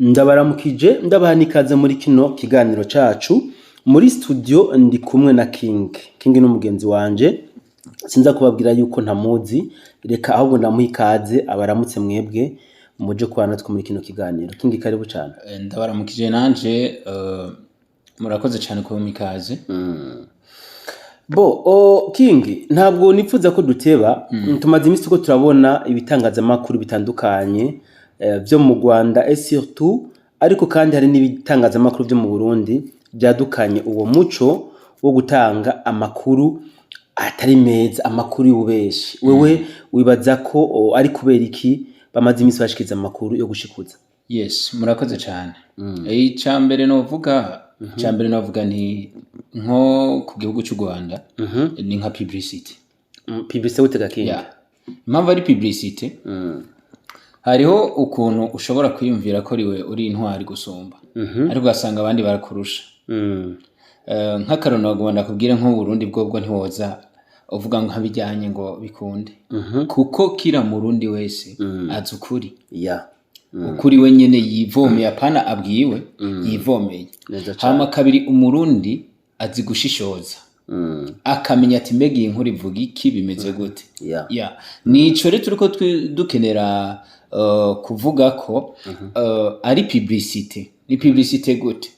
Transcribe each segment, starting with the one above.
Ndabaramukije, ndabaha n'ikaze muri kino kiganiro cacu. Muri studio ndi kumwe na King. King ni umugenzi wanje, sinza kubabwira yuko ntamuzi, reka ahubwo ndamuha ikaze abaramutse mwebwe muje kubana natwe muri kino kiganiro. King, karibu cane. Ndabaramukije nanje, murakoze cyane kuba ikaze. Bo o, King, ntabwo nipfuza ko duteba. Tumaze iminsi turiko turabona ibitangazamakuru bitandukanye vyo mu Rwanda et surtout, ariko kandi hari n'ibitangazamakuru vyo mu Burundi vyadukanye uwo muco wo gutanga amakuru atari meza, amakuru y'ububeshi. Wewe wibaza ko ari kubera iki bamaze iminsi bashikiza amakuru yo gushikuza? Yes, murakoze cyane. Icya mbere novuga ni nko ku gihugu cy'u Rwanda ni nka publicity. Publicité gute ga, King? Yeah. Impamvu ari publicity, hariho ukuntu ushobora kwiyumvira ko riwe uri intwari gusumba, ariko ugasanga abandi barakurusha. Nk'akarorero nagomba ndakubwire, nk'Uburundi bwobwo ntiwoza uvuga ngo nkabijyanye ngo bikunde, kuko kira Murundi wese azi ukuri, ukuri we nyene yivomeye, apana abwiwe, yivomeye. Neza cane. Hama kabiri, Umurundi azi gushishoza, akamenya ati: "Mbega iyi nkuru ivuga iki? Bimeze gute?" Ya, nico rero turiko dukenera kuvuga ko ari publicité. Ni publicité gute?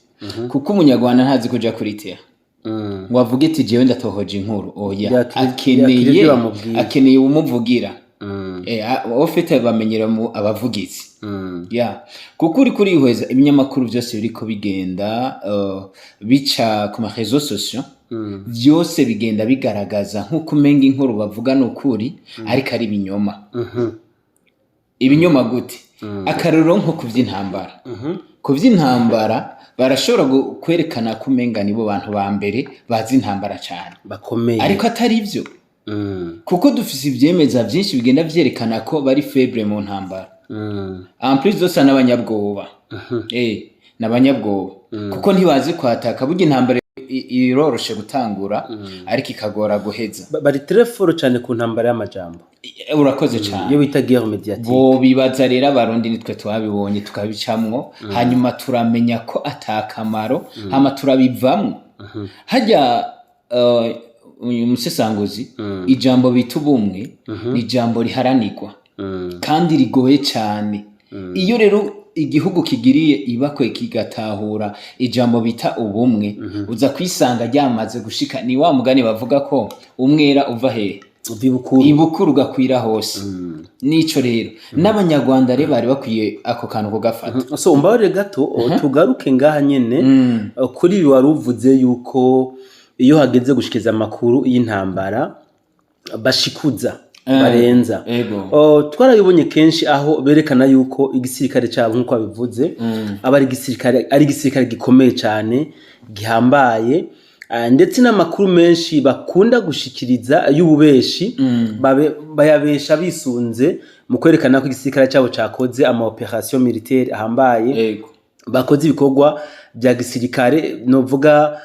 Kuko Umunyarwanda ntazi kuja kuri terrain ngo avuge ati: "Jewe ndatohoje inkuru." Oya. Yakira akeneye ivyo bamubwiye. Akeneye umuvugira. Ofite bamenyera mu abavugizi. Ya, kuko uri kurihweza ibinyamakuru byose biriko bigenda bica ku ma réseaux sociaux, byose bigenda bigaragaza nk'uko umenga inkuru bavuga ni ukuri, ariko ari ibinyoma. Ibinyoma gute? Akarorero nko ku vy'intambara. Ku vy'intambara barashobora kwerekana ko umenga nibo bantu ba mbere bazi intambara cane, bakomeye, ariko atari vyo, kuko dufise ivyemeza vyinshi bigenda vyerekana ko bari faible mu ntambara. En plus zose n'abanyabwoba, n'abanyabwoba kuko ntibazi kwataka. Burya intambara iroroshe gutangura, ariko ikagora guheza. Bari très fort cane ku ntambara y'amajambo. Urakoze cane. Iyo bita guerre médiatique. Bo bibaza rero, Abarundi nitwe twabibonye, tukabicamwo, hanyuma turamenya ko atakamaro, hama turabivamwo. Hajya uyu musesanguzi, ijambo bita ubumwe ni ijambo riharanirwa kandi rigoye cyane. Iyo rero igihugu kigiriye ibakwe kigatahura ijambo bita ubumwe, uza kwisanga ryamaze gushika. Ni wa mugani bavuga ko umwera uva hehe? Uva ibukuru. Ibukuru ugakwira hose. Nico rero n'Abanyarwanda rero bari bakwiye ako kantu kugafata. So umbabarire gato, tugaruke ngaha nyene kuri ibi wari uvuze yuko iyo hageze gushikiza amakuru y'intambara bashikuza, barenza. Twarabibonye kenshi aho berekana yuko igisirikare cyabo, nk'uko babivuze, aba ari igisirikare gikomeye cyane, gihambaye, ndetse n'amakuru menshi bakunda gushikiriza y'ububeshi bayabesha bisunze mu kwerekana ko igisirikare cyabo cakoze ama opération militaire ahambaye, bakoze ibikorwa bya gisirikare novuga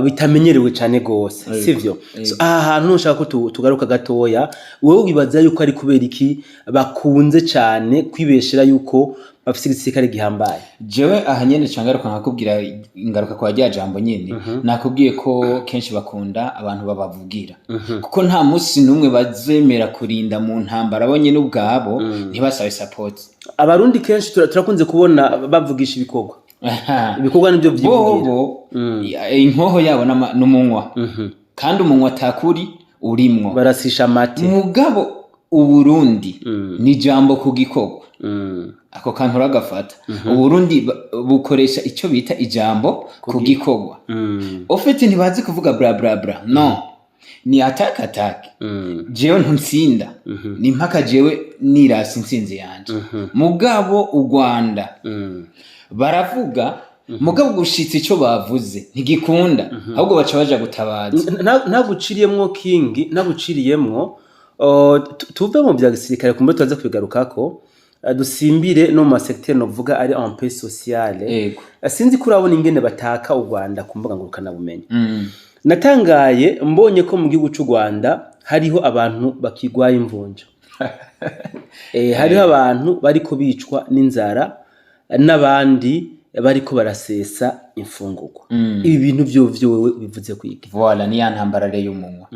bitamenyerewe cyane gose, sivyo? So, aha hantu ntushaka ko tugaruka gatoya. Wowe wibaza yuko ari kubera iki bakunze cyane kwibeshera yuko bafise igisirikare gihambaye? Jewe aha nyene ca ngaruka nkakubwira, ingaruka kwa rya jambo nyene nakubwiye ko kenshi bakunda abantu babavugira, kuko nta musi n'umwe bazemera kurinda mu ntambara bo nyene ubwabo ntibasabe support. Abarundi kenshi turakunze kubona bavugisha ibikorwa. Ibikorwa nivyo vyivugira. Bobo inkoho yabo n'umunwa, kandi umunwa atakuri urimwo. Barasisha amate. Mugabo Uburundi ni ijambo ku gikorwa. Ako kantu uragafata. Uburundi bukoresha icyo bita ijambo ku gikorwa. Ofite ntibazi kuvuga bla bla bla, no ni attaque, attaque. Jewe ntutsinda, ni mpaka jewe nirasa intsinzi yanje. Mugabo u Rwanda baravuga, mugabo gushitsa ico bavuze ntigikunda, ahubwo baca baja gutabaza. Ntaguciriyemwo, King, ntaguciriyemwo, tuve mu bya gisirikare, kumbe tubaze kubigarukako, dusimbire no mu ma secteur novuga ari un peu sociale. Sinzi ko urabona ingene bataka u Rwanda ku mbuga ngurukanabumenyi. Natangaye mbonye ko mu gihugu c'u Rwanda hariho abantu bakigwaye imvunja, hariho abantu bariko bicwa n'inzara. N'abandi bariko barasesa imfungurwa. Ibi bintu vyo wewe ubivuze kwiki? Voilà, ni ya ntambara rero y'umunwa,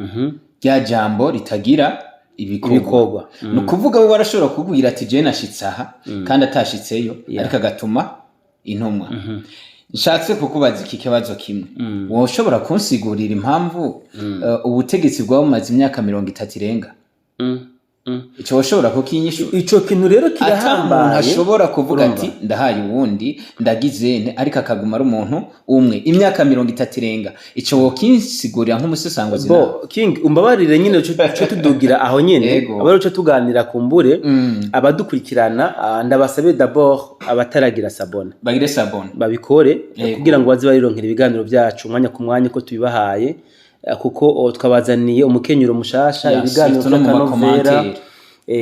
rya jambo ritagira ibikorwa. Ibikorwa. Ni ukuvuga, we warashobora kukubwira ati: "Je nashitse aha", kandi atashitseyo, ariko agatuma intumwa. Nshatse kukubaza iki kibazo kimwe: woshobora kunsigurira impamvu ubutegetsi bwaba bumaze imyaka 30 irenga? Ico woshobora kukinyishura? Ico kintu rero Ata muntu kirahambaye. ashobora kuvuga Urumva? ati: "Ndahaye uwundi, ndagize nte", ariko akaguma ari umuntu umwe imyaka 30 irenga. Ico wokinsigurira nk'umusesanguzi nawe? Bo King, umbabarire nyine, uce tudugira aho nyene. Aba ari uce tuganira kumbure. Abadukurikirana, ndabasabe d'abord, abataragira s'abonner, bagire s'abonner. Babikore kugira ngo baze barironkera ibiganiro byacu umwanya ku mwanya uko tubibahaye, kuko twabazaniye umukenyuro mushasha, ibiganiro surtout no mu by'akanovera. ma commentaires.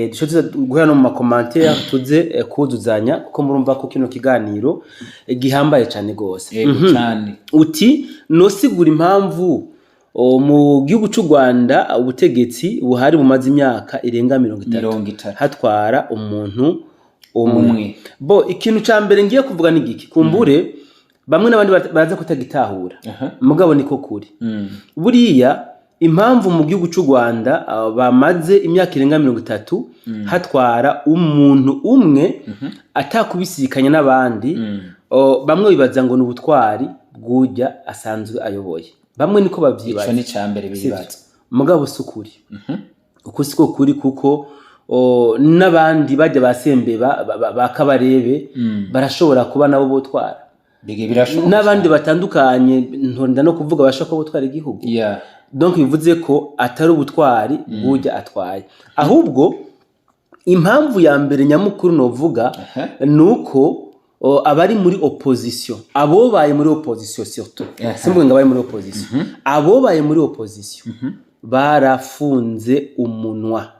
Dushobora tuza guhera no mu ma commentaires, tuze kuzuzanya, kuko murumva ko kino kiganiro gihambaye cyane gose. Yego cyane. Uti nosigura impamvu mu gihugu c'u Rwanda ubutegetsi buhari bumaze imyaka irenga 30 30 hatwara umuntu umwe? Umwe. Bo, ikintu ca mbere ngiye kuvuga ni giki? Kumbure bamwe n'abandi baraza kutagitahura, mugabo niko kuri. Buriya impamvu mu gihugu c'u Rwanda bamaze imyaka irenga 30 hatwara umuntu umwe atakubisikanya n'abandi, bamwe bibaza ngo ni ubutwari bw'urya asanzwe ayoboye, bamwe niko Ico bavyibaza. ni icambere bibaza. Mugabo si ukuri, uko siko kuri, kuko n'abandi bajya basembeba ba Kabarebe barashobora kuba nabo botwara. Bige birashoboka. N'abandi batandukanye, ntonda no kuvuga, bashobora kuba botwara igihugu. Donc bivuze ko atari ubutwari bw'urya atwaye, ahubwo impamvu ya mbere nyamukuru novuga ni uko abari muri opposition, abobaye muri opposition surtout, simvuge ngo abari muri opposition, abobaye muri opposition barafunze umunwa.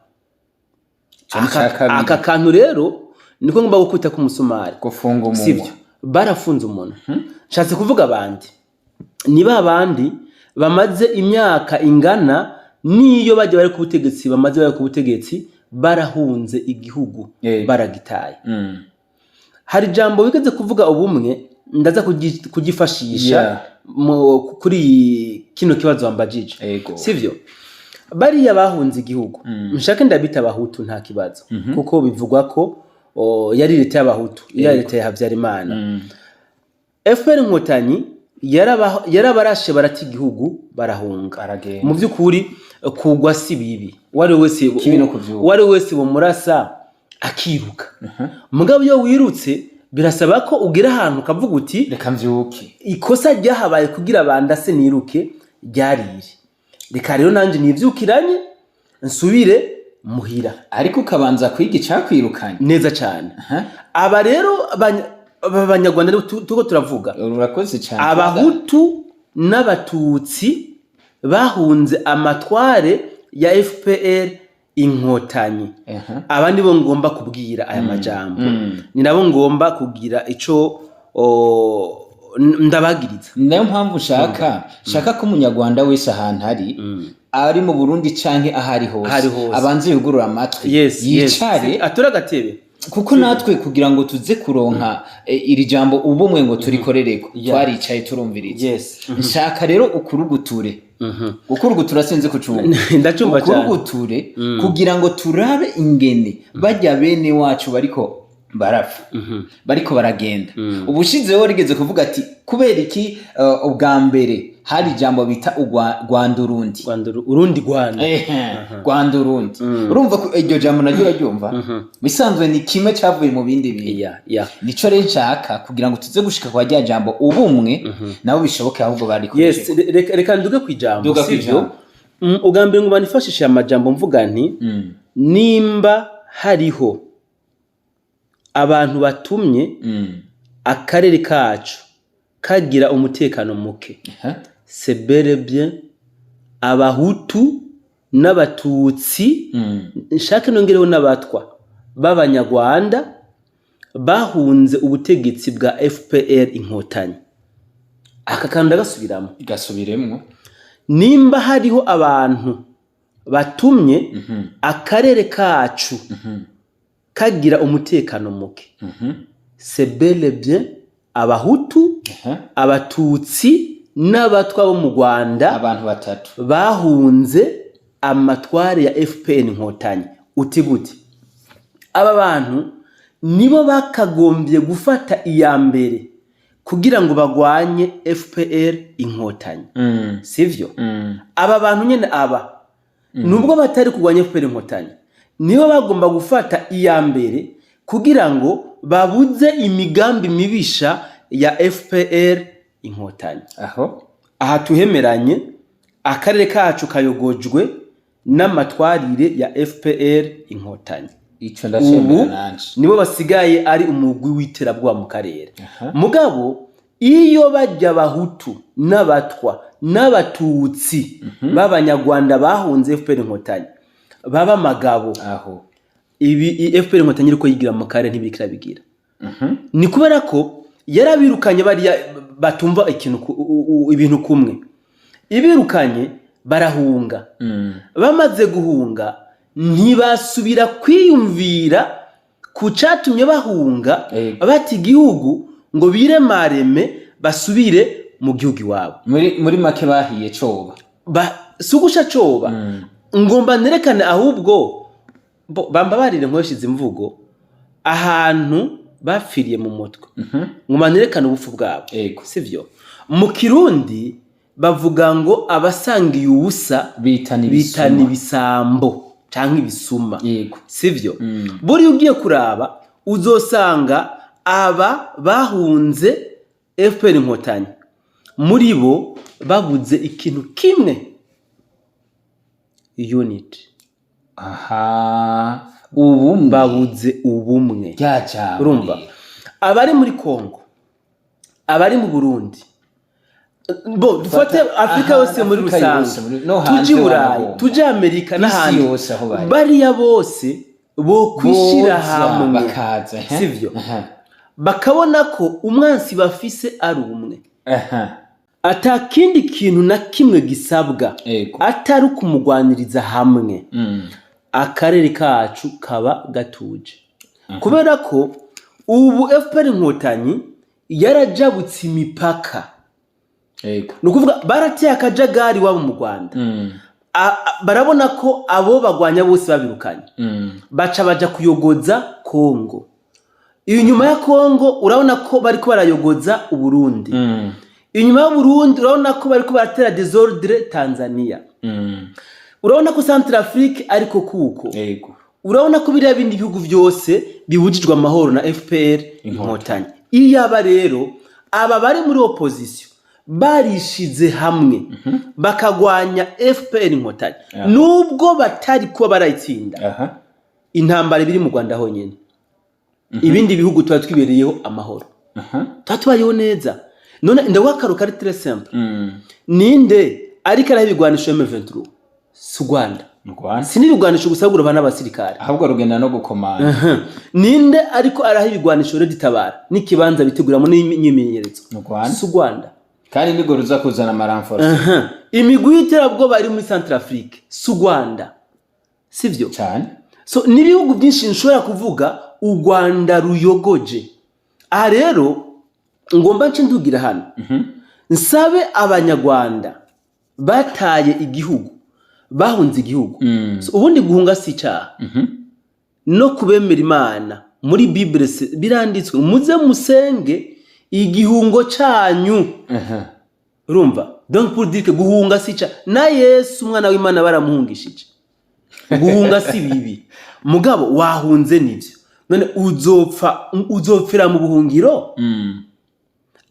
Ico ni ica kabiri. Aka kantu rero niko ngomba gukubita k'umusumari. Gufunga umunwa. Sibyo, barafunze umunwa. Nshatse kuvuga abandi ni ba bandi bamaze imyaka ingana n'iyo bajya bari ku butegetsi, bamaze bari ku butegetsi, barahunze igihugu, baragitaye. Hari ijambo wigeze kuvuga, ubumwe, ndaza kugifashisha kuri kino kibazo wambajije. Sivyo, bariya bahunze igihugu, nshake ndabita abahutu, nta kibazo, kuko bivugwa ko yari leta y'abahutu, yari leta ya Habyarimana. FPR Inkotanyi yarabarashe, barata igihugu, barahunga. Baragenda. Mu by'ukuri kugwa si bibi, uwari wese Kibi no kuvyuka. uwari wese bumurasa akiruka. Mugabo iyo wirutse, birasaba ko ugera ahantu ukavuga uti: "Reka mvyuke." "Ikosa ryahabaye kugira bandase niruke ryariri, reka rero nanjye nivyukiranye nsubire muhira." Ariko ukabanza kwiga icakwirukanye. Neza cyane. Aba rero aba banyarwanda rero turiko turavuga, Urakoze cyane. abahutu n'abatutsi bahunze amatware ya FPR Inkotanyi, aba nibo ngomba kubwira aya majambo, ni nabo ngomba kugira ico ndabagiriza. Ni nayo mpamvu nshaka ko umunyarwanda wese ahantu ari mu Burundi canke aho ari hose, Aho ari hose. abanze yugurura amatwi, yicare, atore agatebe. Kuko natwe kugira ngo tuze kuronka iri jambo ubumwe ngo turikorereko, twaricaye turumviriza. Nshaka rero ukuruguture, ukurugutura, sinzi kucumva. Ndacumva cyane. Ukuruguture kugira ngo turabe ingene bajya bene wacu bariko barapfa, bariko baragenda. Ubushizeho rigeze kuvuga ati: "Kubera iki ubwa mbere hari ijambo bita Rwanda Urundi?" Rwanda, Urundi Rwanda. Ehe, Rwanda Urundi. Urumva ko iryo jambo naryo uraryumva, bisanzwe ni kimwe cyavuye mu bindi bintu. Nico rero nshaka kugira ngo tuze gushika kwa rya jambo ubumwe, nabo bishoboke, ahubwo barikoreshe. Yes, reka nduge ku ijambo. Duga Sivyo? kw'ijambo. Ubwa mbere ngo banifashishe amajambo mvuga nti: nimba hariho abantu batumye akarere kacu kagira umutekano muke, c'est bel et bien abahutu n'abatutsi, nshake nongereho n'abatwa b'abanyarwanda bahunze ubutegetsi bwa FPR Inkotanyi. Aka kantu ndagasubiramo. Gasubiremwo. Nimba hariho abantu batumye akarere kacu kagira umutekano muke, C'est bel et bien Abahutu, Abatutsi n'Abatwa bo mu Rwanda. Abantu batatu. Bahunze amatware ya FPR Inkotanyi. Uti gute? Aba bantu nibo bakagombye gufata iya mbere kugira ngo bagwanye FPR Inkotanyi, sivyo? Aba bantu nyene, aba nubwo batari kurwanya FPR Inkotanyi, nibo bagomba gufata iya mbere kugira ngo babuze imigambi mibisha ya FPR Inkotanyi. Aho. Aha tuhemeranye, akarere kacu kayogojwe n'amatwarire ya FPR Inkotanyi. Ico ndacemera. Ubu Nanje. nibo basigaye ari umugwi w'iterabwoba mu karere. Mugabo iyo bajya Abahutu n'Abatwa n'Abatutsi b'Abanyarwanda bahunze FPR Inkotanyi baba amagabo, Aho. ibi FPR Inkotanyi iriko yigira mu karere ntibiriko irabigira. Ni kubera ko yarabirukanye bariya batumva ikintu ibintu kumwe, ibirukanye barahunga. Bamaze guhunga ntibasubira kwiyumvira ku catumye bahunga, bata igihugu ngo biremareme basubire mu gihugu iwabo. Muri make bahiye coba. Si ugusha coba, ngomba nerekane ahubwo bambabarire nkoreshe imvugo, ahantu bapfiriye mu mutwe. Ngomba nerekane ubupfu bwabo. Sivyo? Mu Kirundi bavuga ngo abasangiye ubusa bitana bitana ibisuma. Ibisambo canke ibisuma. Sivyo? Buriya ugiye kuraba uzosanga aba bahunze FPR Inkotanyi muri bo babuze ikintu kimwe: unity. Aha, ubumwe. Babuze ubumwe. Rya jambo. Urumva, abari muri Congo, abari mu Burundi, bo dufate Afurika yose muri Afrika rusange, yose no hanze tuje i Burayi, wanagomba. tuje Amerika Isi n'ahandi, yose aho bari. Bariya bose bo kwishira Boza hamwe, bakaza, sivyo? Bakabona ko umwansi bafise ari umwe, ata kindi kintu na kimwe gisabwa atari ukumugwaniriza hamwe, akarere kacu kaba gatuje. Kubera ko ubu FPR Inkotanyi yarajabutse imipaka, ni ukuvuga barateye akajagari iwabo mu Rwanda. Barabona ko abo bagwanya bose babirukanye, baca baja kuyogoza Kongo. Inyuma ya Kongo urabona ko bariko barayogoza Uburundi. Inyuma y'Uburundi urabona ko bariko baratera désordre Tanzania. Urabona ko Centrafrique ariko kuko urabona ko biriya bindi bihugu byose bibujijwe amahoro na FPR Inkotanyi. Iyaba rero aba bari muri opposition barishize hamwe bakagwanya FPR Inkotanyi, nubwo batari kuba barayitsinda, intambara ibiri mu Rwanda honyine, ibindi bihugu tuba twibereyeho amahoro, tuba tubayeho neza. None ndaguha akaru kari très simple. Ninde ariko araha ibigwanisho M23? Si u Rwanda? Mu Rwanda. Si n'ibigwanisho gusa, ahubwo urabona n'abasirikare. Ahubwo rugenda no gukomanda. Ninde ariko araha ibigwanisho RED Tabara n'ikibanza biteguramo n'imyimenyerezo? Mu Rwanda. Si u Rwanda? Kandi nirwo ruza kuzana ama renforts. Imigwi y'iterabwoba iri muri Centrafrique, si u Rwanda? Sivyo? Cyane. So n'ibihugu byinshi nshobora kuvuga u Rwanda ruyogoje. Aha rero ngomba nce ndugira hano nsabe Abanyarwanda bataye igihugu, bahunze igihugu. So, ubundi guhunga si icyaha. No kubemera Imana muri Bible biranditswe: muze musenge igihungo canyu. Urumva, donc pour dire que guhunga si icyaha, na Yesu umwana w'Imana baramuhungishije. Guhunga si bibi, mugabo wahunze nibyo, none uzopfa, uzopfira mu buhungiro.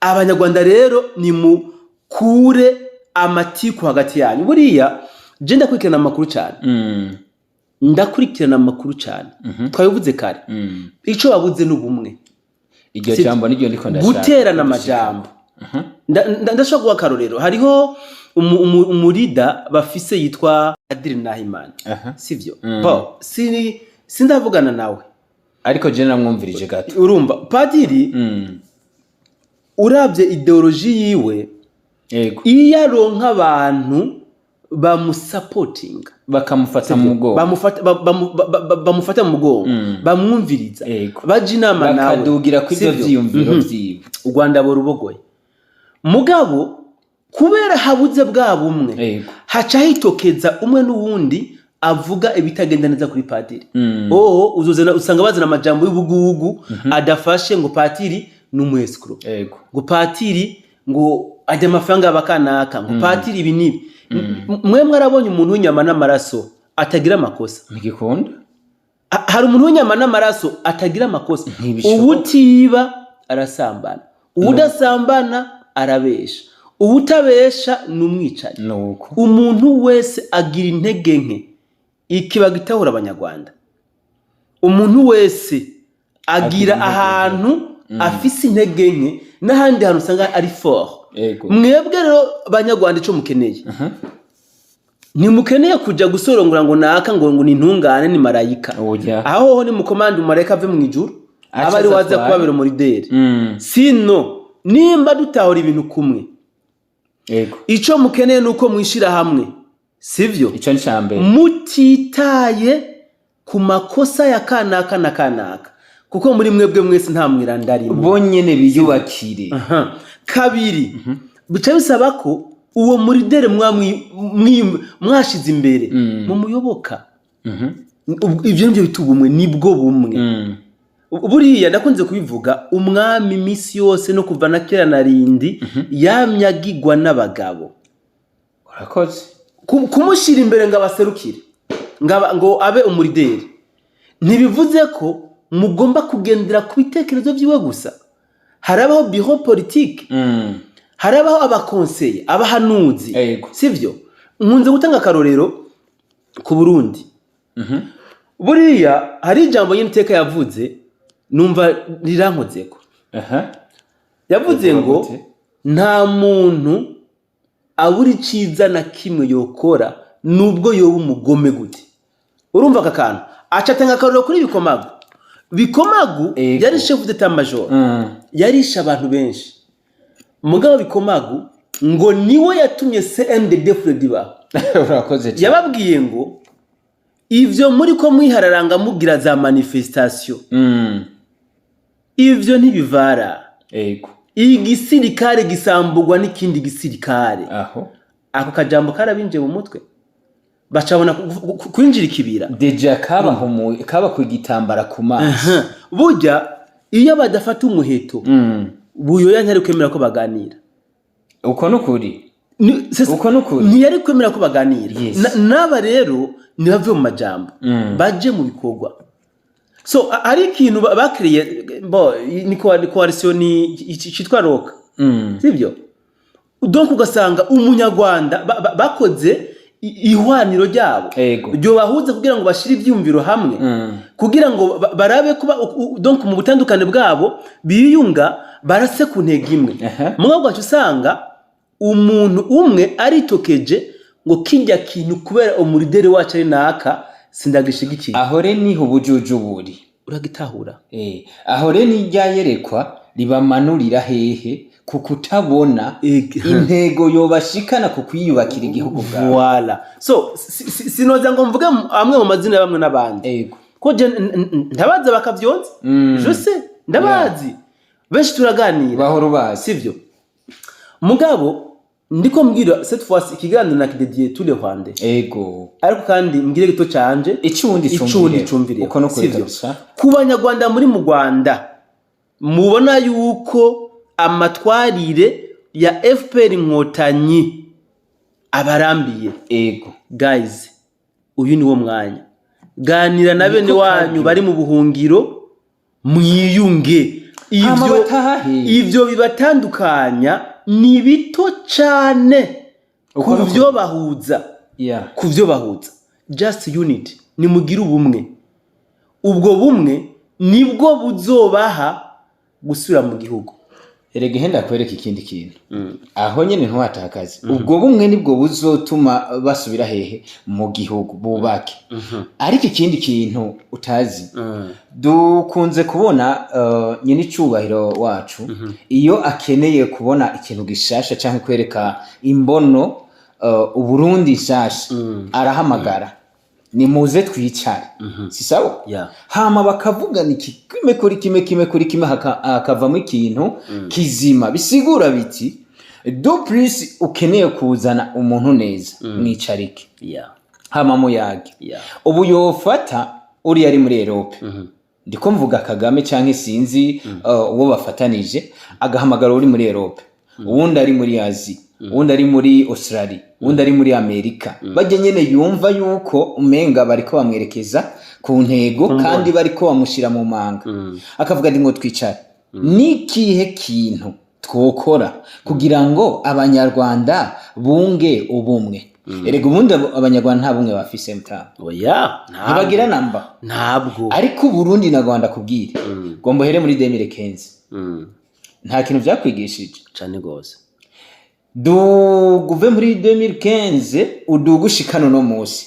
Abanyarwanda rero nimukure amatiku hagati yanyu. Buriya je ndakurikirana amakuru cyane, ndakurikirana amakuru cyane. Twabivuze kare, ico babuze ni ubumwe. Iryo jambo niryo ndiko ndashaka. Guterana amajambo. Ndashobora guha akarorero. Hariho umurida bafise yitwa Adiri Nahimana, sivyo? Bo sindavugana nawe. Ariko je namwumvirije gato. Urumva padiri, uravye idéologie yiwe, iyo aronka abantu Bamusapotinga. Bakamufata mu mugongo. Bamufata bamufata mu mugongo, bamwumviriza, baja inama nawe. Bakadugira ku ivyo Sivyo? vyiyumviro vyiwe. U Rwanda borubogoye, mugabo kubera habuze bwa bumwe, haca hitokeza umwe n'uwundi avuga ibitagenda neza kuri padiri. Oh, uzozana usanga bazana amajambo y'ubugugu adafashe, ngo patiri ni umu escroc, ngo patiri ngo ajya amafaranga y'abakanaka, ngo patiri ibi n'ibi. Mwe mwarabonye umuntu w'inyama n'amaraso atagira amakosa? Ntigikunda. Hari umuntu w'inyama n'amaraso atagira amakosa? Ntibishoboka. Uwutiba arasambana, uwudasambana arabesha, uwutabesha ni umwicanyi. Nuko. Umuntu wese agira intege nke. Iki bagitahura Abanyarwanda, umuntu wese agira Agira intege nke. ahantu afise intege nke n'ahandi hantu usanga ari fort. Mwebwe rero Banyarwanda, ico mukeneye, ntimukeneye kuja gusorongora ngo naka ngo ni intungane, ni marayika. Oya. Aho ho ni mukomande umumarayika ave mu ijuru, Aca aba ari aza waza atware. kubabera umurideri. Sino nimba dutahura ibintu kumwe, ico mukeneye nuko mwishira hamwe, sivyo? Ico ni ca mbere. Mutitaye ku makosa ya kanaka na kanaka, kuko muri mwebwe mwese nta mwiranda arimwo. Bonyene biyubakire. Aha. Kabiri, bica bisaba ko uwo muridere mwashize imbere mumuyoboka. Ivyo nivyo bita ubumwe, nibwo bumwe. Buriya ndakunze kubivuga, umwami iminsi yose no kuva na kera na rindi yamye agigwa n'abagabo. Urakoze. Kumushyira imbere ngo abaserukire, ngo abe umurideri, ntibivuze ko mugomba kugendera ku bitekerezo byiwe gusa. Harabaho bureau politique, harabaho abakonseye, abahanuzi. Sivyo? Nkunze gutanga akarorero ku Burundi. Buriya hari ijambo nyine iteka yavuze, numva rirankozeko. Yavuze Yavuga ngo gute? nta muntu abura iciza na kimwe yokora, nubwo yoba umugome gute. Urumva aka kantu, aca atanga akarorero kuri Bikomagu. Bikomagu yari chef d'état major, yarishe abantu benshi, mugabo Bikomagu ngo niwe yatumye CNDD-FDD ibaho. Urakoze cyane. Yababwiye ngo ivyo muri ko mwihararanga mugira za manifestation, ivyo ntibivara. Igisirikare gisambugwa n'ikindi gisirikare. Aho. Ako kajambo karabinjiye mu mutwe, bacabona kwinjira ikibira. Déjà kabahumuye, kaba ku igitambara ku maso. Aha. Burya iyo badafata umuheto, Buyoya ntiyari kwemera ko baganira. Uko nukuri. Uko nukuri. Ntiyari kwemera ko baganira. Yes. N'aba rero ntibave mu majambo, baje mu bikorwa. So hari ikintu bakiriye bo ni coalition, ni cyitwa roka, sibyo? Donc ugasanga Umunyarwanda bakoze ihwaniro ryabo ryobahuza kugira ngo bashire ivyumviro hamwe, kugira ngo barabe kuba donc mu butandukane bwabo biyunga, barase ku ntego imwe. Mugabo bwacu usanga umuntu umwe aritokeje ngo kijya kintu kubera umurideri wacu ari naka, sindagishigikiye. Aho re niho ubujuju buri. Uragitahura? Aho re ni rya yerekwa ribamanurira hehe ku kutabona intego yobashikana ku kwiyubakira igihugu bwawe. Voilà. So sinoza ngo mvuge amwe mu mazina ya bamwe n'abandi, ko je ndabaza bakavyonza. Je sais, ndabazi benshi, turaganira. Bahora ubazi. Sivyo? Mugabo ndiko mbwira, cette fois ikiganiro na kidédié tous les Rwandais, ariko kandi mbwire gito canje. Icundi. Icundi cumvire. Uko no kuri Sivyo? kabisa. Ku Banyarwanda muri mu Rwanda, mubona yuko amatwarire ya FPR Inkotanyi abarambiye, guys, uyu ni wo mwanya. Ganira na bene Niko wanyu karyo. bari mu buhungiro, mwiyunge. Hama Ivyo batahe. ivyo bibatandukanya ni bito cane Uko ku no vyo bahuza. Ku vyo bahuza, just unity, nimugire ubumwe. Ubwo bumwe nibwo buzobaha gusubira mu gihugu. Erega ihenda kwereka ikindi kintu aho nyene, ntiwatakaze ubwo bumwe, nibwo buzotuma basubira hehe? Mu gihugu, bubake. Ariko ikindi kintu utazi, dukunze kubona nyine icubahiro wacu iyo akeneye kubona ikintu gishasha canke kwereka imbono. Uburundi nshasha, arahamagara: "Nimuze twicare." Si sawa? Yeah. Hama bakavugana iki, kimwe kuri kimwe, kimwe kuri kimwe, hakavamo ikintu kizima. Bisigura biti de plus ukeneye kuzana umuntu neza, mwicarike, hama muyage. Ubu yofata uriya ari muri Europe, ndiko mvuga Kagame canke sinzi uwo bafatanije, agahamagara uri muri Europe, uwundi ari muri Azi, uwundi ari muri Australia, uwundi ari muri Amerika, bajya nyene yumva yuko umenga bariko bamwerekeza ku ntego kandi bariko bamushira mu manga, akavuga ati: "Ngo twicare, nikihe kintu twokora kugira ngo Abanyarwanda bunge ubumwe?" Erega ubundi Abanyarwanda nta bumwe bafise, mutamu. Oya, ntabwo. Ntibagira namba. Ntabwo. Ariko Uburundi na Rwanda, kubwire ngomba uhere muri 2015, nta kintu vyakwigishije? Cane gose. Duguve muri 2015 uduga ushikana uno munsi,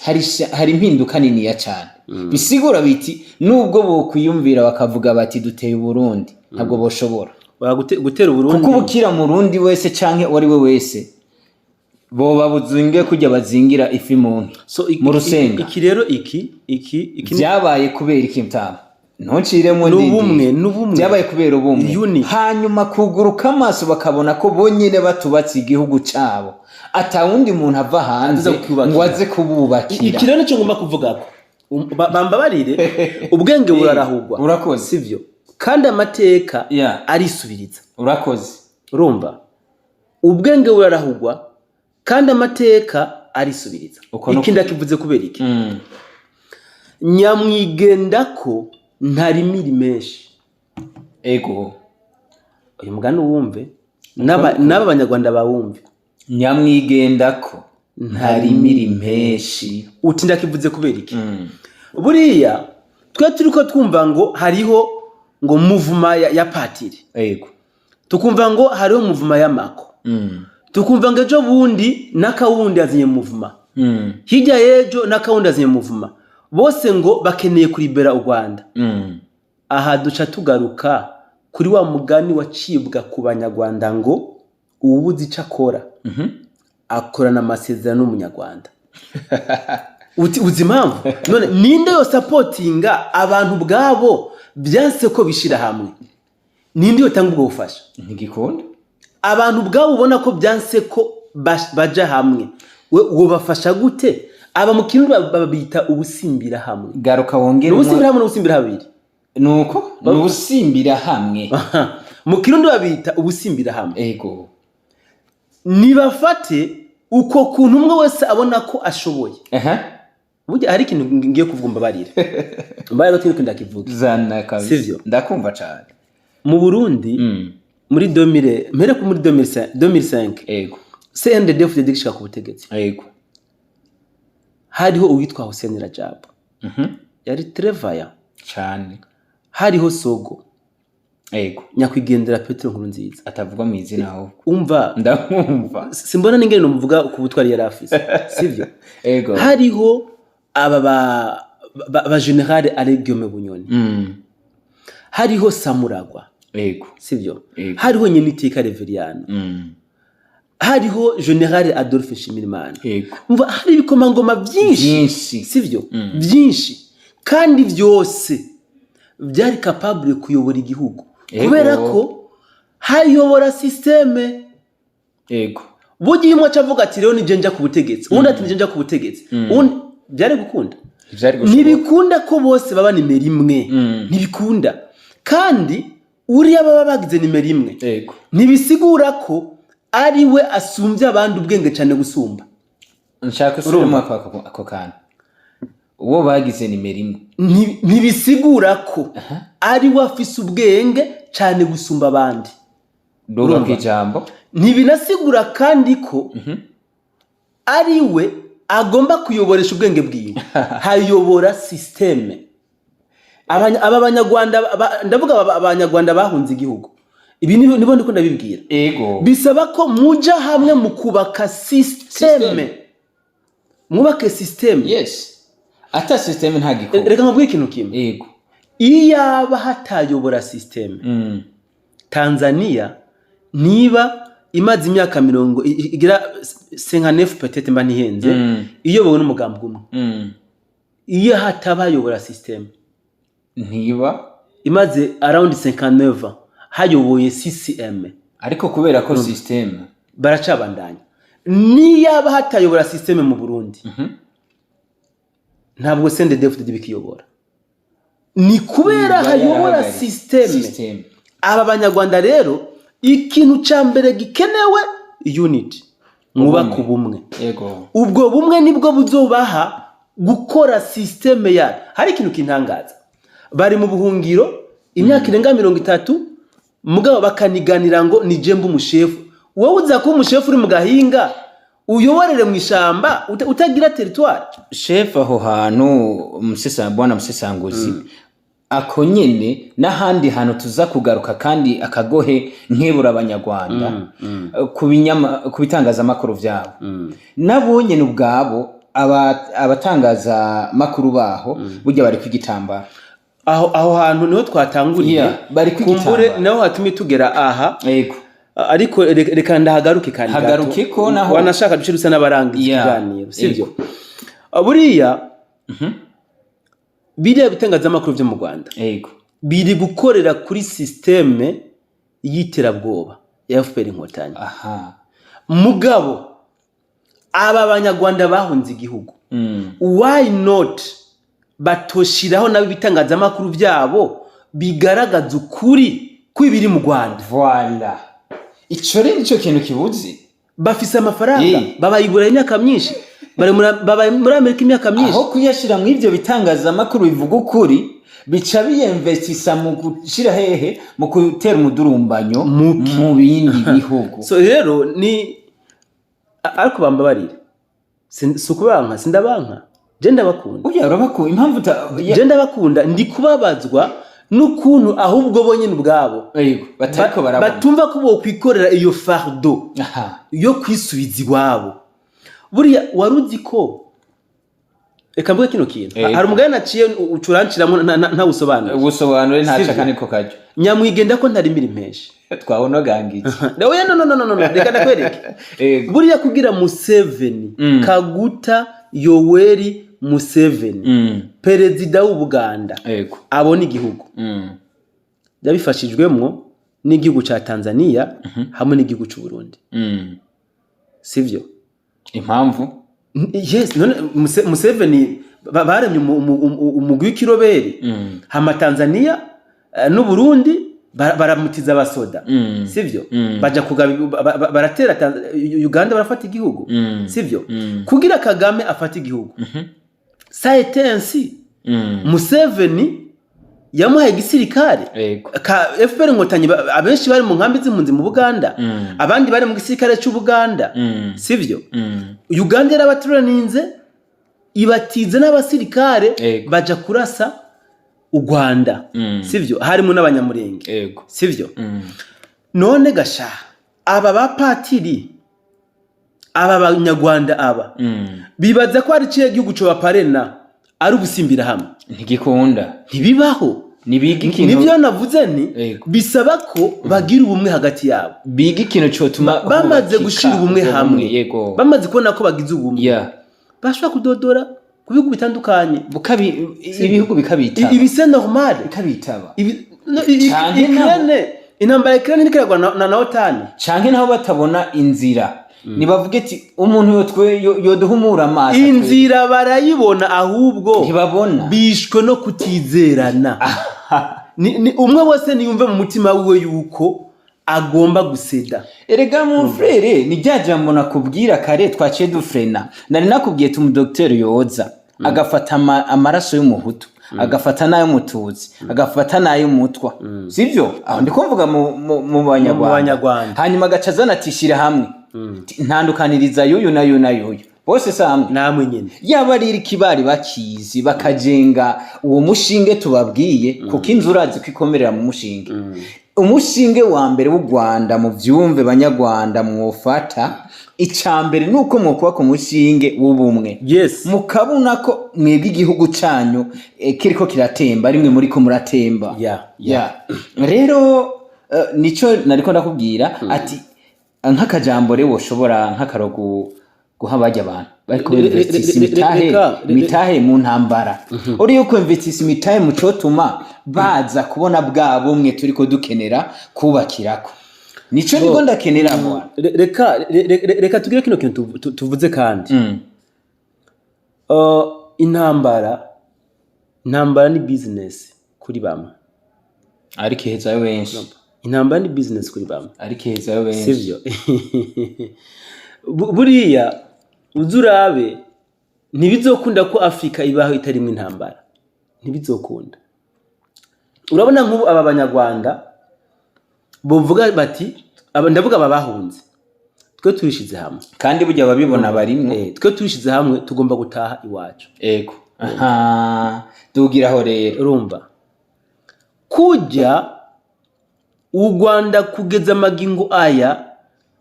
hari impinduka niniya cane. Bisigura biti nubwo bokwiyumvira bakavuga bati: "Duteye Uburundi", ntabwo boshobora. Oya, gutera Uburundi. Kuko ubukira Murundi wese canke uwo ari we wese, boba buzinge kurya bazingira ifi mu nki So, mu rusenga. Iki rero, iki Vyabaye kubera iki, mtama? Ntunciremo. N'ubumwe, n'ubumwe. Byabaye kubera ubumwe. Unity. Hanyuma kuguruka amaso bakabona ko bonyine batubatse igihugu cabo, atawundi muntu ava hanze Aza kukubakira. ngo aze kububakira. Iki rero nicyo ngomba kuvuga ko bambabarire, ubwenge burarahugwa. Urakoze. Sivyo? Kandi amateka arisubiriza. Urakoze. Urumva, ubwenge burarahugwa kandi amateka arisubiriza. Uko no Iki ndakivuze kubera iki? Nyamwigenda ko ntarimiri menshi. Uyu mugani uwumve, n'aba Banyarwanda bawumve. Nyamwigendako ntarimira impeshi. Uti ndakivuze kubera iki? Buriya twe turiko twumva ngo hariho ngo mouvement ya patiri, tukumva ngo hariho mouvement y'amako, tukumva ngo ejo bundi n'akawundi azinye mouvement, hirya y'ejo n'akawundi azinye mouvement, bose ngo bakeneye kuribera u Rwanda. Aha duca tugaruka kuri wa mugani wacibwa ku Banyarwanda ngo uwubuze ico akora akorana amasezerano n'Umunyarwanda. Uti uzi impamvu? None ninde yosapotinga abantu ubwabo byanse ko bishira hamwe? Ninde yotanga ubwo bufasha? Ntigikunda. Abantu ubwabo ubona ko byanse ko baja hamwe, we wobafasha gute? Aba mu Kirundi babita ubusimbira hamwe. Garuka wongere. Ni ubusimbira hamwe n'ubusimbira habiri. Nuko ni ubusimbira hamwe. Mu Kirundi babita ubusimbira hamwe. Nibafate uko kuntu umwe wese abona ko ashoboye. Burya hari ikintu ngiye kuvuga, mbabarire, mbabarire ko ndakivuga. Zana kabisa. Sivyo? Ndakumva cane. Mu Burundi, muri 2000, mpere ku muri 2005, 2005, CNDD-FDD gishika ku butegetsi, hariho uwitwa Hussein Rajab, yari très vaillant. Cane. Hariho Sogo, nyakwigendera Petero Nkurunziza. Atavugwa mu izina ahubwo. Umva. Ndamwumva. Simbona n'ingene nomuvuga ku butwari yari afise, sivyo? Ego. Hariho aba ba général Alain Guillaume Bunyoni, hariho Samuragwa, sivyo? Ego. Hariho Nyeniteka Reveriyano, hariho général Adolphe Nshimirimana. Umva, hari ibikomangoma byinshi. Byinshi. Sivyo? Byinshi, kandi byose byari capable kuyobora igihugu, kubera ko hayobora système. Burya iyo umwe aca avuga ati: "Rero nije nja ku butegetsi", uwundi ati: "Nije nja ku butegetsi", uwundi, byari gukunda? Ntivyari gushoboka. Ntibikunda ko bose baba nimero imwe. Ntibikunda. Kandi uriya baba bagize nimero imwe, ntibisigura ko ari we asumbya abandi ubwenge cyane gusumba. Nshaka usubiremo ako kantu, uwo bagize nimero imwe. Ntibisigura ko ari we afise ubwenge cyane gusumba abandi. Duga Urumva? kw'ijambo. Ntibinasigura kandi ko ari we agomba kuyoboresha ubwenge bwiwe. Hayobora système. Aba Banyarwanda, ndavuga aba Abanyarwanda bahunze igihugu, ibi nibo ndiko ndabibwira. Bisaba ko muja hamwe mu kubaka système. Système. Mwubake système. Yes, ata système nta gikorwa. Reka nkubwire ikintu kimwe. Iyaba hatayobora système, Tanzania niba Imaze imyaka mirongo igira 59 peut-être, mba ntihenze, iyobowe n'umugambi umwe. Iyo hataba hayobora système, ntiba. Imaze around 59 ans hayoboye CCM. Ariko kubera ko système Baracabandanya. Niyaba hatayobora système mu Burundi, ntabwo CNDD-FDD bikiyobora. Ni kubera Iba hayobora yarahagaritse. système. Système. Aba Banyarwanda rero, ikintu ca mbere gikenewe, unity, mwubaka ubumwe. Ubwo bumwe nibwo buzobaha gukora système ya. Hari ikintu kintangaza: bari mu buhungiro imyaka irenga 30, mugabo bakaniganira ngo ni jembe umushefu. Wowe uza kuba umushefu uri mu gahinga, uyoborere mu ishamba, utagira territoire. Chef, aho hantu bwana musesanguzi, ako nyene n'ahandi hantu tuza kugaruka. Kandi akagohe nkebura Abanyarwanda ku bitangazamakuru vyabo, nabo nyene ubwabo, abatangazamakuru baho burya bari kw'igitambara. Aho hantu niho twatanguriye. Yeah, bari kw'igitambara. Kumbure naho hatumye tugera aha. Ariko reka ndahagaruke kandi gato. Hagaruke ko naho- Wanashaka duce dusa n'abarangiza ikiganiro, sibyo? Buriya biriya bitangazamakuru byo mu Rwanda biri gukorera kuri système y'iterabwoba ya FPR Inkotanyi. Mugabo aba Banyarwanda bahunze igihugu, why not batoshiraho nabo ibitangazamakuru byabo bigaragaza ukuri kw'ibiri mu Rwanda? Voilà, ico rero nico kintu kibuze. Bafise amafaranga, babaye i Burayi imyaka myinshi, babaye muri Amerika imyaka myinshi. Aho kuyashira mu ivyo bitangazamakuru bivuga ukuri, bica biyemvestisa mu gushira hehe? Mu gutera umudurumbanyo mu bindi bihugu. So rero ni ariko bambabarire, si ukubanka, sindabanka, je ndabakunda. Oya, urabaku impamvu Je ndabakunda. Ndi kubabazwa n'ukuntu ahubwo bonyine ubwabo Yego, batariko barabona. batumva ko bokwikorera iyo fardeau yo kwisubiza iwabo. Buriya wari uzi ko, reka mvuge kino kintu, hari umugani naciye ucuranciramo ntawusobanura. Ubusobanure ntaca. Sivyo. Kaniko kajyo. Nyamwigenda ko ntarimira impeshi. Twawunogangije. Oya, no, no, no, no, no, reka ndakwereke. Buriya kugira Museveni, Kaguta Yoweri Museveni, perezida w'Ubuganda, abona igihugu, yabifashijwemwo n'igihugu ca Tanzania hamwe n'igihugu c'u Burundi. Sivyo? Impamvu? Yes, none Museveni baremye umugwi w'ikiroberi, hama Tanzania n'Uburundi baramutiza abasoda. Sivyo? Baja kugaba, baratera Uganda, barafata igihugu. Sivyo? Kugira Kagame afate igihugu, ça a été ainsi. Museveni yamuhaye igisirikare. Ka FPR Inkotanyi, abenshi bari mu nkambi z'impunzi mu Buganda, abandi bari mu gisirikare cy'Ubuganda. Sivyo? Uganda yarabaturaninze, ibatiza n'abasirikare, baja kurasa u Rwanda. Sivyo? Harimo n'Abanyamurenge. Sivyo? None gasha aba bapatiri, aba Banyarwanda aba, bibaza ko ari ciye gihugu co baparena ari ugusimbira hamwe? Ntigikunda. Ntibibaho. Nibiga ikintu. Nibyo navuze ni bisaba ko bagira ubumwe hagati yabo. Biga ikintu cotuma Bamaze hubakika gushira ubumwe ubwo hamwe, bamaze kubona ko bagize ubumwe, bashobora kudodora ku bihugu bitandukanye. Ibihugu bikabitaba. Ibi c'est normal. Bikabitaba. Ibi no, Canke Ukraine, intambara ya Ukraine iriko iragwana na OTAN. Canke naho batabona inzira, nibavuge ati umuntu yoduhumura amaso Inzira barayibona, ahubwo Ntibabona. bishwe no kutizerana. Ni umwe wese niyumve mu mutima wiwe yuko agomba guseda. Erega mon frère, ni rya jambo nakubwira kare twaciye dufrena. Nari nakubwiye ati umudokiteri yoza agafata amaraso y'Umuhutu, agafata n'ay'Umututsi, agafata n'ay'Umutwa, sivyo? Aho ndiko mvuga mu Banyarwanda. Mu Banyarwanda. Hanyuma agaca azana ati shira hamwe. Ati, ntandukaniriza y'uyu n'ayu n'ayuyu, bose si hamwe. Namwe nyine. Yaba rero ikibari bakizi, bakajenga uwo mushinge tubabwiye, kuko inzu urazi ko ikomerera mu mushinge. Umushinge wa mbere w'u Rwanda, mu vyumve Banyarwanda, mwofata ica mbere nuko mwokubaka umushinge w'ubumwe, mukabona ko mwebwe igihugu canyu kiriko kiratemba, rimwe muriko muratemba. Yeah. Rero nico nariko ndakubwira ati Nk'akajambo rero woshobora nk'akarogo guha bajya abantu bariko investisa imitahe, imitahe mu ntambara, uri yuko investisa imitahe mu cotuma baza kubona bwa bumwe turiko dukenera kubakirako, nico niko ndakenera bwana. Reka tugire kino kintu tuvuze kandi. Intambara ni business kuri bamwe. Ariko ihezayo benshi. Intambara ni business kuri bamwe. Ariko ihezayo benshi. Sivyo? Buriya uze urabe, ntibizokunda ko Afurika ibaho itarimwo intambara, ntibizokunda. Urabona nk'ubu aba Banyarwanda bovuga bati, ndavuga aba bahunze, twe turishize hamwe. Kandi burya ababibona barimwo. Twe turishize hamwe, tugomba gutaha iwacu. Ego, aha dugiraho rero. Urumva kujya u Rwanda kugeza amagingo aya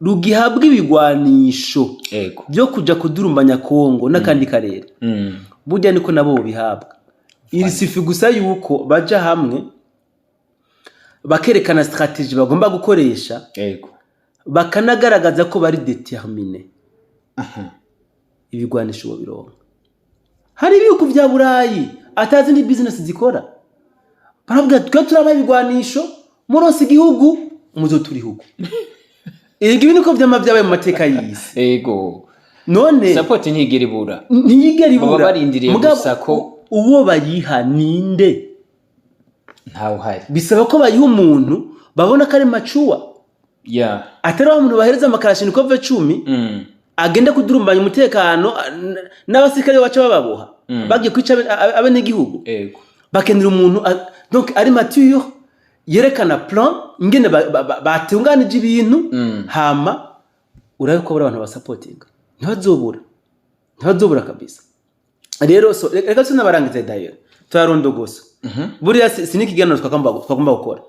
rugihabwa ibigwanisho byo kuja kudurumbanya Kongo n'akandi karere, burya niko nabo bihabwa. Iri sifi gusa yuko baja hamwe bakerekana stratégie bagomba gukoresha, bakanagaragaza ko bari déterminés, ibigwanisho bo bironka. Hari ibihugu vya Burayi atazi ndi business zikora, baravuga twe turabaha ibigwanisho, muronse igihugu muzoturihugu. Ibi niko vyama vyabaye mu mateka y'isi. None Support ntigera ibura. Ntiyigera ibura. Baba barindiriye Mugabo gusa ko- uwo bayiha ninde? Ntawe uhari. Bisaba ko bayiha umuntu babona ko ari mature, atari wa muntu bahereza amakarashinikove 10 agenda kudurumbanya umutekano, n'abasirikare baca bababoha bagiye kwica abenegihugu. Bakenera umuntu donc ari mature, yerekana plan ingene batunganije ibintu. Hama urabe ko bari abantu basapotinga, ntibazobura, ntibazobura kabisa. Rero so reka tunabarangize, d'ailleurs turarondogosa. Buriya si n'ikiganiro twagomba gukora.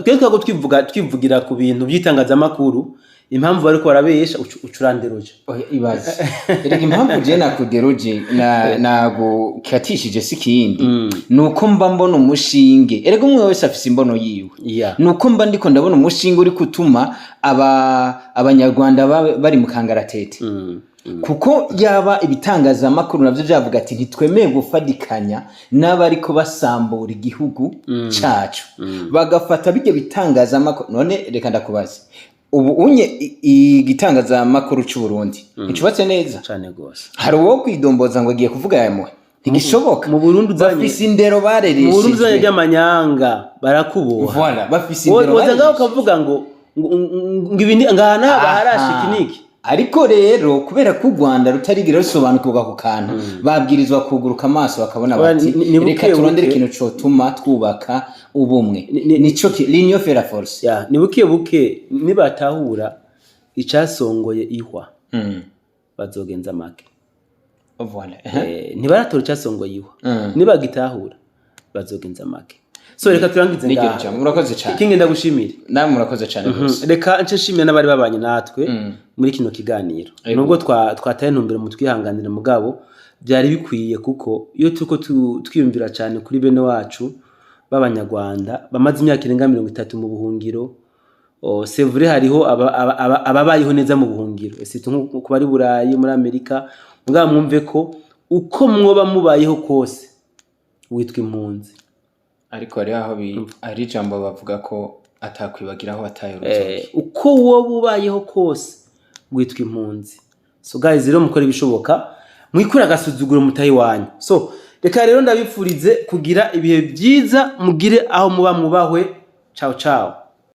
Twe twago twivuga, twivugira ku bintu by'itangazamakuru, impamvu bariko barabesha, ucuranderoje. Oya, ibaze erega impamvu je nakuderoje na nagukatishije si kindi, nuko mba mbona umushinge. Erega umwe wese afise imbono yiwe. Nuko mba ndiko ndabona umushinge uri kutuma aba Abanyarwanda bari mu kangaratete, kuko yaba ibitangazamakuru navyo vyavuga ati ntitwemeye gufadikanya n'abariko basambura igihugu cacu, bagafata bijya bitangazamakuru. None reka ndakubaze, ubu unye igitangazamakuru c'u Burundi nticubatse neza? Cane gose. Hari uwo kwidomboza ngo agiye kuvuga yamuhe? Ntigishoboka. Mu Burundi uzanye Bafise indero, mu Burundi uzanye barereshejwe. ry'amanyanga barakuboha. Voilà, bafise indero, Woza ngaho barereshejwe. ukavuga ngo ibi ngaha naba harashika iniki. Ariko rero kubera ko u Rwanda rutarigera rusobanukirwa ku kantu, babwirizwa kuguruka amaso bakabona Oya, bati ni buke reka turondere buke. ikintu cotuma twubaka ubumwe. Nico l'union fait la force. Ya, ni buke buke nibatahura icasongoye ihwa, bazogenza make. Voilà. Ntibaratora icasongoye ihwa. Nibagitahura bazogenza make. So reka turangize Nigero ngaha. cyane, murakoze cyane. Kingi, ndagushimire. Namwe murakoze cyane rwose. Reka nce nshimire n'abari babanye natwe muri kino kiganiro. Nubwo twataye intumbero, mu twihanganire, mugabo byari bikwiye, kuko iyo turiko twiyumvira cyane kuri bene wacu b'Abanyarwanda bamaze imyaka irenga 30 mu buhungiro. C'est vrai, hariho ababayeho neza mu buhungiro, ese nko ku bari Burayi, muri Amerika, mugabo mwumve ko uko mwoba mubayeho kose witwa impunzi. Ariko hariho aho hari ijambo bavuga ko atakwibagiraho wataye urutoki. Uko woba ubayeho kose witwa impunzi. So guys, rero mukora ibishoboka mwikure agasuzuguro mutahe iwanyu. So reka rero ndabipfurize kugira ibihe byiza, mugire aho muba, mubahwe. Ciao ciao.